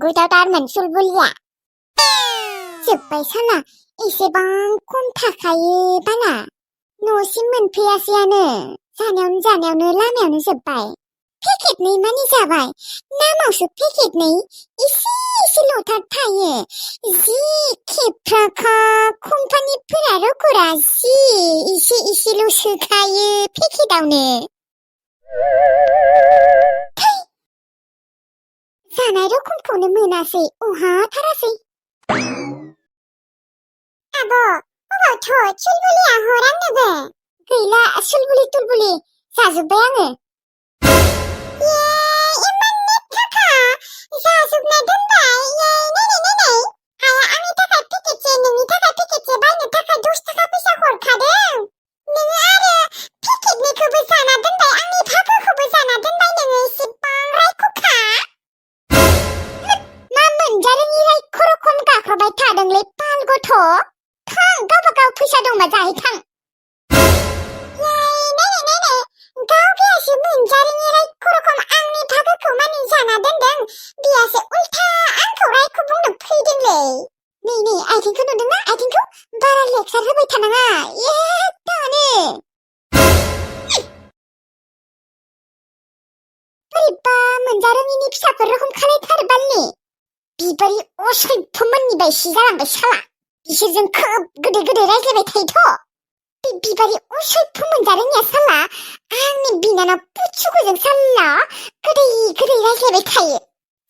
गोथावथारमोन सुलबुलिया। जोब्बाय साला एसेबां खम थाखायो बाला न'सिम मोनफैयासैयानो जानायावनो लामायावनो जोब्बाय। पेकेटनै मानि जाबाय नामावसो पेकेटनै इसेल'थार थायो। जि खेफ्राखा कम्पानिफोरा रखरा जि इसेल' सोखायो पेकेटावनो। जानाय रखमखौनो मोनासै अहाथारासै। आब' अबावथ' सुलबुलिया हर आंनोबो। गैला सुलबुलि तुलबुलि जाजोब्बाय आङो। इमाननि थाखा जाजोबना दोनबाय। नायनाय आया आंनि थाखाय पेकेटसे नोंनि थाखाय पेकेटसे बायनो थाखाय 10 थाखा फैसा हरखादों। नोङो आरो पेकेटनिखौबो जाना दोनबाय आंनि भागोखौबो जाना दोनबाय नोङो एसेबां रायख'खा। मा मोनजारोङि रायख' रखम गाख्रबाय थादोंलै पाल गथ'। थां गावबागाव फैसा दंबा जाहैथां। नायनाय गावगायासो मोनजारोङि रायख' रखम आंनि भागोखौ मानि जाना दोनदों बियासो उल्था आंखौ रायख' बुंनो फैदोंलै। नै आइथिंखौ नुदोंना आइथिंखौ बारा लेक्सार होबाय थानाङा एकदमनो। बोरैबा मोनजारोङिनि फिसाफोर रखम खालायथारबालनि। बिबारि असभ्यमोननि बायसि जालांबाय साला। बिसोरजों खोब गोदै रायज्लायबाय थायोथ'। बे बिबारि असभ्य मोनजारोङिया साला आंनि बिनानाव पुचुकुजों साला गोदै रायज्लायबाय थायो।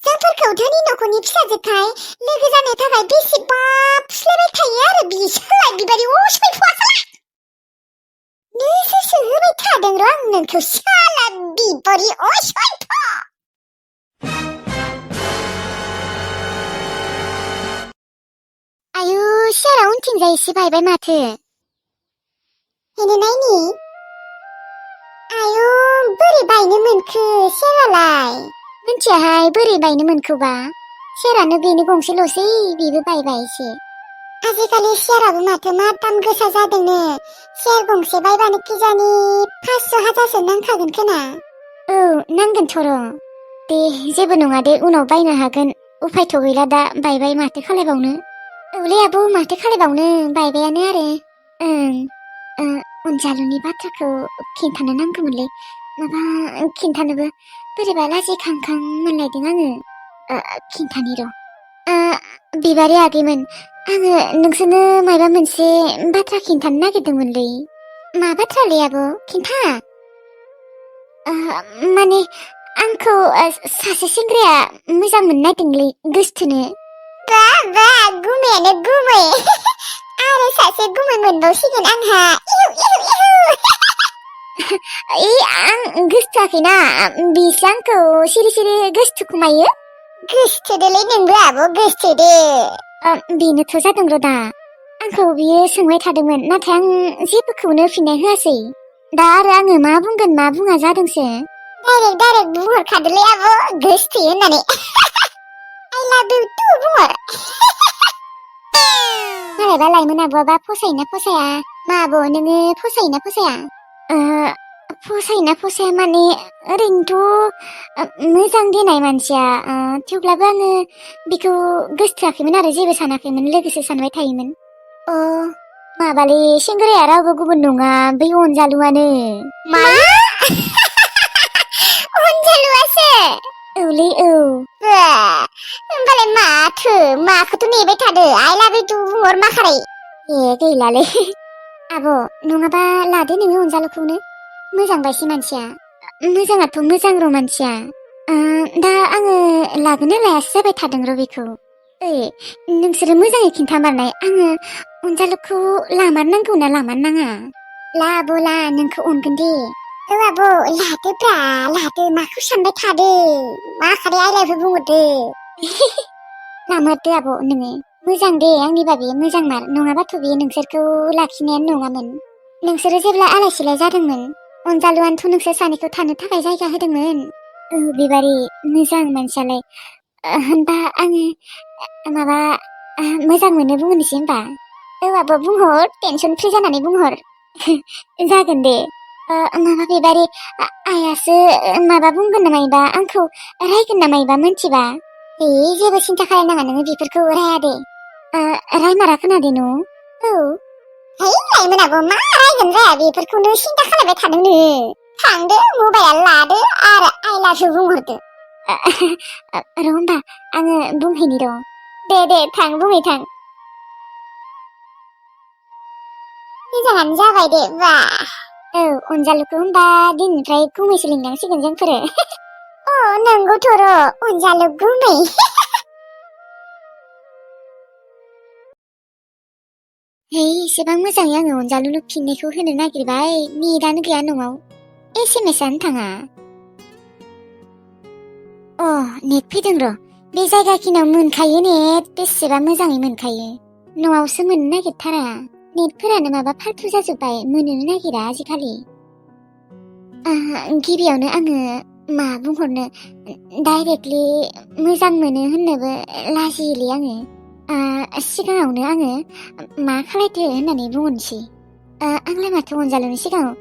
जोंफोरखौ धोनि न'खरनि फिसाजोखाय लोगो जानो थाखाय बेसेबा फुस्लायबाय थायो आरो बि साला बिबारि असभ्यआ साला। नोंसोरसो होबाय थादों र' आं नोंखौ साला बिबारि असभ्य। आयु सियारा उनथिंजाय एसे बायबाय माथो। हेने नायनि। आयु बोरै बायनो मोनखो सियारालाय? मिन्थियाहाय बोरै बायनो मोनखोबा। सियारानो बेनो गंसेल'सै बेबो बायबाय एसे। आजिखालि सियाराबो माथो मा दाम गोसा जादोंनो। सियार गंसे बायबानो किजानि 500,000सो नांखागोन खोना। औ नांगोनथ' र'। दे जेबो नङा दे उनाव बायनो हागोन। उफायथ' गैला दा बायबाय माथो खालायबावनो। औलै आब' माथो खालायबावनो बायबायानो आरो। अनजालुनि बाथ्राखौ खिन्थानो नांगौमोनलै। माबा खिन्थानोबो बोरैबा लाजिखांखां मोनलायदों आङो। खिन्थानि र'। बिबारि आगैमोन आङो नोंसोरनो माबा मोनसे बाथ्रा खिन्थानो नागिरदोंमोनलै। मा बाथ्रालै आब' खिन्था। माने आंखौ सासे सेंग्राया मोजां मोननायदोंलै गोसथोनो। बा गुमैयानो गुमै। आरो सासे गुमै मोनबावसिगोन आंहा। आं गोसथोआखैना बिसो आंखौ सिरि गोसथोखुमायो। गोसथोदोलै नोंबो आब' गोसथोदो। बेनोथ' जादों र' दा। आंखौ बियो सोंबाय थादोंमोन नाथाय आं जेबोखौनो फिननाय होआसै। दा आरो आङो मा बुंगोन मा बुङा जादोंसो। डाइरेक्ट बुंहरखादोलै आब' गोसथोयो होननानै। I love you too बुंहर। मालायबा लाइमोन आब'आबा फसायोना फसाया? मा आब' नोङो फसायोना फसाया? फसायोना फसाया माने ओरैनोथ' मोजां देनाय मानसिया थेवब्लाबो आङो बिखौ गोसथोआखैमोन आरो जेबो सानाखैमोन लोगोसो सानबाय थायोमोन। माबालै सेंग्राया रावबो गुबुन नङा बै अनजालुआनो। मा? अनजालुआसो? औलै औ। होमबालाय माखौथ' नेबाय थादो आइ लाभ इउ टु बुंहर माखारै। गैलालै आब' नङाबा लादो नोङो अनजालुखौनो। मोजां बायसि मानसिया। मोजाङाथ' मोजां र' मानसिया। दा आङो लागोना लायासो जाबाय थादों र' बेखौ। नोंसोरो मोजाङै खिन्थामारनाय आङो अनजालुखौ लामारनांगौ ना लामारनाङा? ला आब' ला नोंखौ अनगोन दे। औ आब' लादोब्रा लादो माखौ सानबाय थादो माखारै आइ लाभ इउ बुंहरदो। लामारदो आब' नोङो। मोजां दे आंनिबा बेयो मोजांमार नङाबाथ' बेयो नोंसोरखौ लाखिनायानो नङामोन। नोंसोरो जेब्ला आलाय सिलाय जादोंमोन अनजालुआनोथ' नोंसोर सानैखौ थानो थाखाय जायगा होदोंमोन। बिबारि मोजां मानसियालाय। होनबा आङो माबा मोजां मोनो बुंहरनोसै होनबा। औ आब' बुंहर टेनसन फ्रि जानानै बुंहर। जागोन दे। माबा बेबारि आइयासो माबा बुंगोन नामायबा आंखौ रायगोन नामायबा मोनथिबा जेबो सिन्था खालामनाङा नोङो बेफोरखौ राया दे रायमारा खोनादों न' औ लाइमोनाबो मा रायगोन राया बेफोरखौनो सिन्था खालामबाय थादोंनो थांदो मबाइल लादो आरो आइ लाभ इउ बुंहरदो र' होमबा आङो बुंहैनि र' दे थां बुंहै थां मोजाङानो जाबाय दे बा औ अनजालुखौ होमबा दिननिफ्राय गुमैसो लिंनांसिगोन जोंफोरो नंगौथ' र' अनजालु गुमै एसेबां मोजाङै आङो अनजालुनो फिननायखौ होनो नागिरबाय नेटानो गैया न'आव एसेमेसानो थाङा नेट फैदों र' बे जायगाखिनाव मोनखायो नेट बेसेबा मोजाङै मोनखायो न'आवसो मोननो नागिरथारा नेटफोरानो माबा फाल्थु जाजोब्बाय मोनोनो नागिरा आजिखालि गिबियावनो आङो मा बुंहरनो डाइरेक्टलि मोजां मोनो होननोबो लाजियोलै आङो सिगाङावनो आङो मा खालायदो होननानै बुंहरनोसै आंलाय माथो अनजालुनि सिगाङाव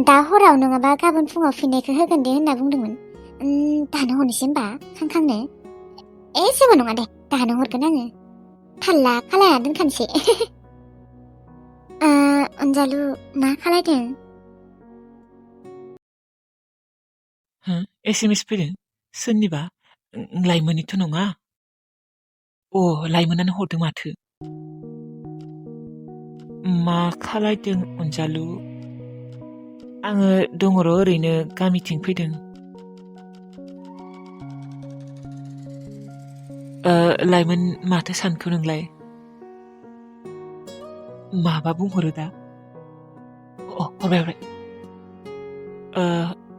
दा हराव नङाबा गाबोन फुङाव फिननायखौ होगोन दे होनना बुंदोंमोन दानो हरनोसै होमबा खांखांनो जेबो नङा दे दानो हरगोन आङो थाल्ला खालायना दोनखानोसै अनजालु मा खालायदों SMS फैदों सोरनिबा लाइमोननिथ' नङा लाइमोनानो हरदों माथो मा खालायदों अनजालु आङो दङ र' ओरैनो गामिथिं फैदों लाइमोन माथो सानखो नोंलाय माबा बुंहरो दा हरबाय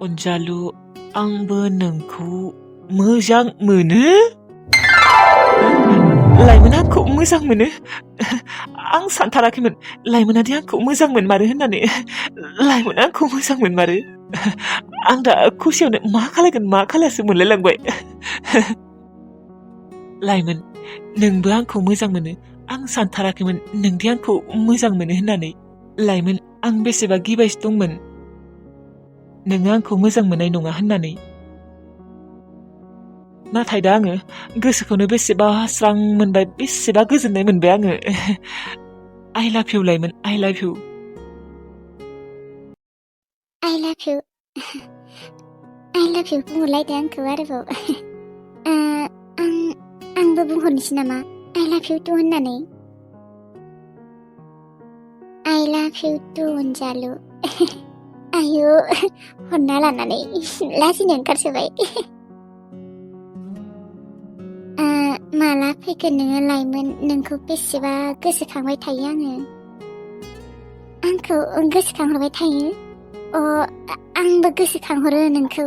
अनजालु आंबो नोंखौ मोजां मोनो लाइमोना आंखौ मोजां मोनो आं सानथाराखैमोन लाइमोनादि आंखौ मोजां मोनमारो होननानै लाइमोना आंखौ मोजां मोनमारो आं दा खुसियावनो मा खालायगोन मा खालायासो मोनलायलांबाय लाइमोन नोंबो आंखौ मोजां मोनो आं सानथाराखैमोन नोंदि आंखौ मोजां मोनो होननानै लाइमोन आं बेसेबा गिबायसो दंमोन नोङो आंखौ मोजां मोननाय नङा होननानै नाथाय दा आङो गोसोखौनो बेसेबा स्रां मोनबाय बेसेबा गोजोननाय मोनबाय आङो आइ लाभ इउ लाइमोन आइ लाभ इउ आइ लाभ इउ बुंहरलायदो आंखौ आरोबाव आंबो बुंहरनोसै नामा आइ लाभ इउ टु होननानै आइ लाभ इउ टु अनजालु आयु हरना लानानै लाजिनो ओंखारसोबाय माला फैगोन नोङो लाइमोन नोंखौ बेसेबा गोसोखांबाय थायो आंखौ गोसोखांहरबाय थायो आंबो गोसोखांहरो नोंखौ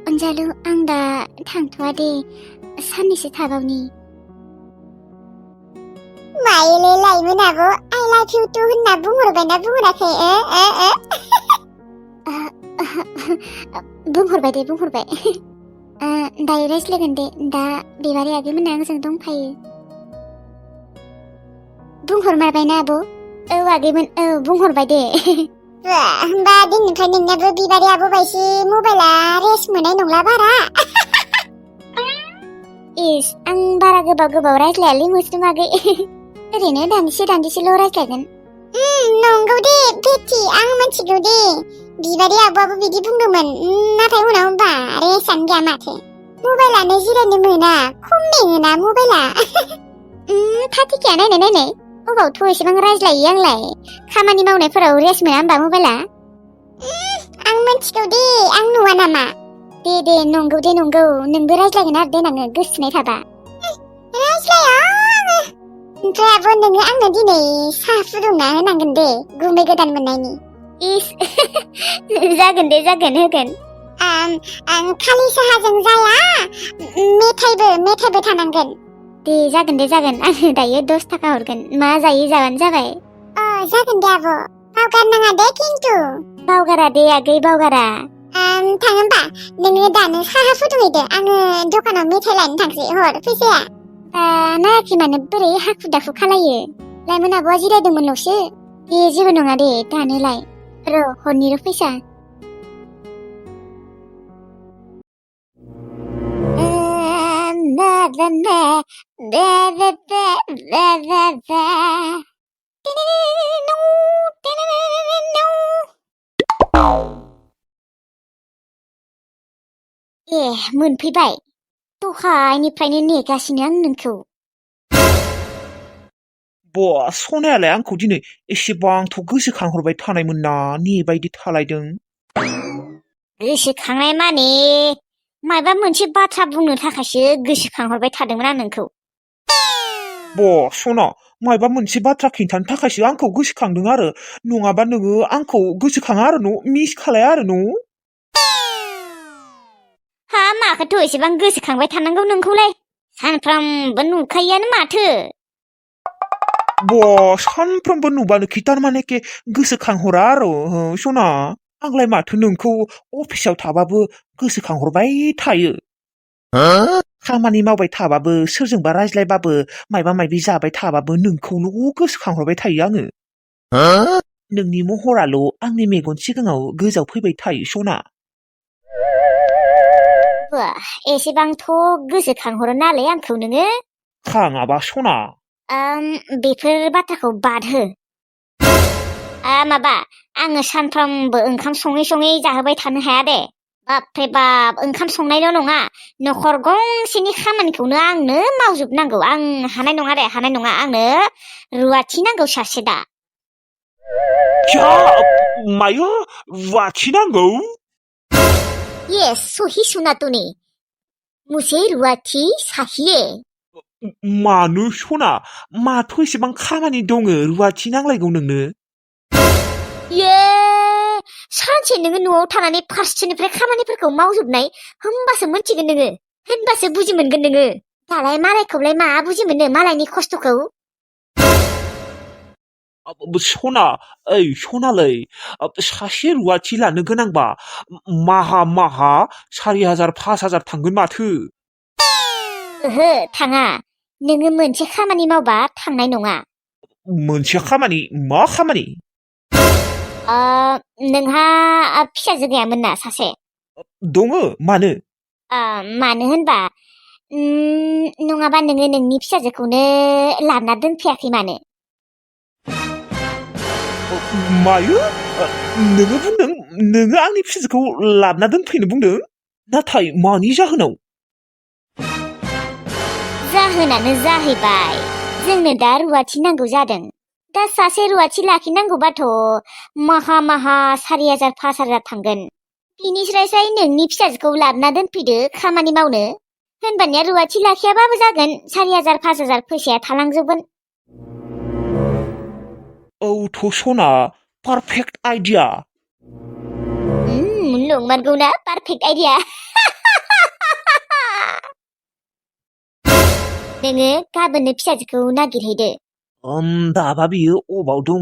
अनजालु आं दा थांथ'वा दे साननैसो थाबावनि मायोलै लाइमोनाबो आइ लाभ इउ टु होनना बुंहरबायना बुंहराखै बुंहरबाय दे बुंहरबाय दायो रायज्लायगोन दे दा बिबारि आगैमोना आंजों दंफायो बुंहरमारबायना आब' आगैमोन बुंहरबाय दे होमबा दिननिफ्राय नोंनियाबो बिबारि आब' बायसि मबाइला रेस्ट मोननाय नंला बारा आं बारा गोबाव रायज्लायालै मोस्रोम आगै ओरैनो दान्दिसेल' रायज्लायगोन नंगौ दे बेथि आं मिथिगौ दे बिबारि आब'आबो बिदि बुंदोंमोन नाथाय उनाव होमबा रेस्टआनो गैया माथो मबाइलानो जिरायनो मोना खम मेङोना मबाइला थाथिखाया नायनाय अबावथ' एसेबां रायज्लायो आंलाय खामानि मावनायफोराव रेस्ट मोना होमबा मबाइला आं मिथिगौ दे आं नुवा नामा दे नंगौ दे नंगौ नोंबो रायज्लायगोन आरो देनाङो गोसोनाय थाबा रायज्लाया ओमफ्राय आब' नोङो आंनो दिनै साहा फुदुंना होनांगोन दे गुमै गोदान मोननायनि जागोन दे होगोन खालि साहाजों जाया मेथाइबो थानांगोन दे जागोन आङो दायो 10 थाखा हरगोन मा जायो जाबानो जाबाय जागोन दे आब' बावगारनाङा दे खिन्थु बावगारा दे आगै बावगारा थाङ होमबा नोङो दानो साहा फुदुंहैदो आङो दखानाव मेथाइ लायनो थांसै हर फैसाया नायाखै मानो बोरै हाखु दाखु खालायो लाइमोन आब'आ जिरायदोंमोनल'सो जेबो नङा दे दानोलाय र' हरनि र' फैसा ए मोनफैबाय दहायनिफ्रायनो नेगासिनो आं नोंखौ सनायालाय आंखौ दिनै एसेबांथ' गोसोखांहरबाय थानायमोन ना नेबायदि थालायदों गोसोखांनाय माने माबा मोनसे बाथ्रा बुंनो थाखायसो गोसोखांहरबाय थादोंमोन आं नोंखौ सना माबा मोनसे बाथ्रा खिन्थानो थाखायसो आंखौ गोसोखांदों आरो नङाबा नोङो आंखौ गोसोखाङा आरो न' मिस खालाया आरो न' हा माखौथ' एसेबां गोसोखांबाय थानांगौ नोंखौलाय सानफ्रामबो नुखायोआनो माथो सानफ्रोमबो नुबानोखि थारमानेके गोसोखांहरा आरो सना आंलाय माथो नोंखौ अफिसाव थाबाबो गोसोखांहरबाय थायो खामानि मावबाय थाबाबो सोरजोंबा रायज्लायबाबो मायबा मायबि जाबाय थाबाबो नोंखौल' गोसोखांहरबाय थायो आङो नोंनि महराल' आंनि मेगन सिगाङाव गोजाव फैबाय थायो सना एसेबांथ' गोसोखांहरो नालाय आंखौ नोङो खाङाबा सना बेफोर बाथ्राखौ बादहो माबा आङो सानफ्रामबो ओंखाम सङै सङै जाहोबाय थानो हाया दे बापरे बाप ओंखाम संनायल' नङा न'खर गंसेनि खामानिखौनो आंनो मावजोबनांगौ आं हानाय नङा दे हानाय नङा आंनो रुवाथि नांगौ सासे दा मायो रुवाथि नांगौ Yes, सही सुना तूने मुझे रुवाथि चाहिए मानो सना माथो एसेबां खामानि दङ रुवाथि नांलायगौ नोंनो सानसे नोङो न'आव थानानै फारसेनिफ्राय खामानिफोरखौ मावजोबनाय होमबासो मोनथिगोन नोङो होनबासो बुजि मोनगोन नोङो दालाय मालायखौलाय मा बुजि मोनो मालायनि खस्थ'खौ सनालै सासे रुवाथि लानो गोनांबा माहा 4,000 5,000 थांगोन माथो ओहो थाङा नोङो मोनसे खामानि मावबा थांनाय नङा मोनसे खामानि मा खामानि नोंहा फिसाजो गैयामोन ना सासे दङ मानो मानो होनबा नङाबा नोङो नोंनि फिसाजोखौनो लाबोना दोनफैयाखै मानो मायो नोङो बुंदों नोङो आंनि फिसाजोखौ लाबोना दोनफैनो बुंदों नाथाय मानि जाहोनाव जाहोनानो जाहैबाय जोंनो दा रुवाथि नांगौ जादों दा सासे रुवाथि लाखिनांगौबाथ' माहा 4,000 5,000 थांगोन बिनिफ्राय नोंनि फिसाजोखौ लाबोना दोनफैदो खामानि मावनो होनबानिया रुवाथि लाखियाबाबो जागोन 4,000 5,000 फैसाया थालांजोबगोन औथ' सना पारफेक्ट आइडिया नंमारगौना पारफेक्ट आइडिया नोङो गाबोननो फिसाजोखौ नागिरहैदो दाबा बियो अबाव दङ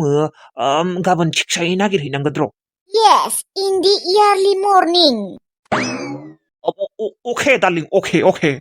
गाबोन थिगसायै नागिरहैनांगोन र' Yes, in the early morning. Okay, darling, okay.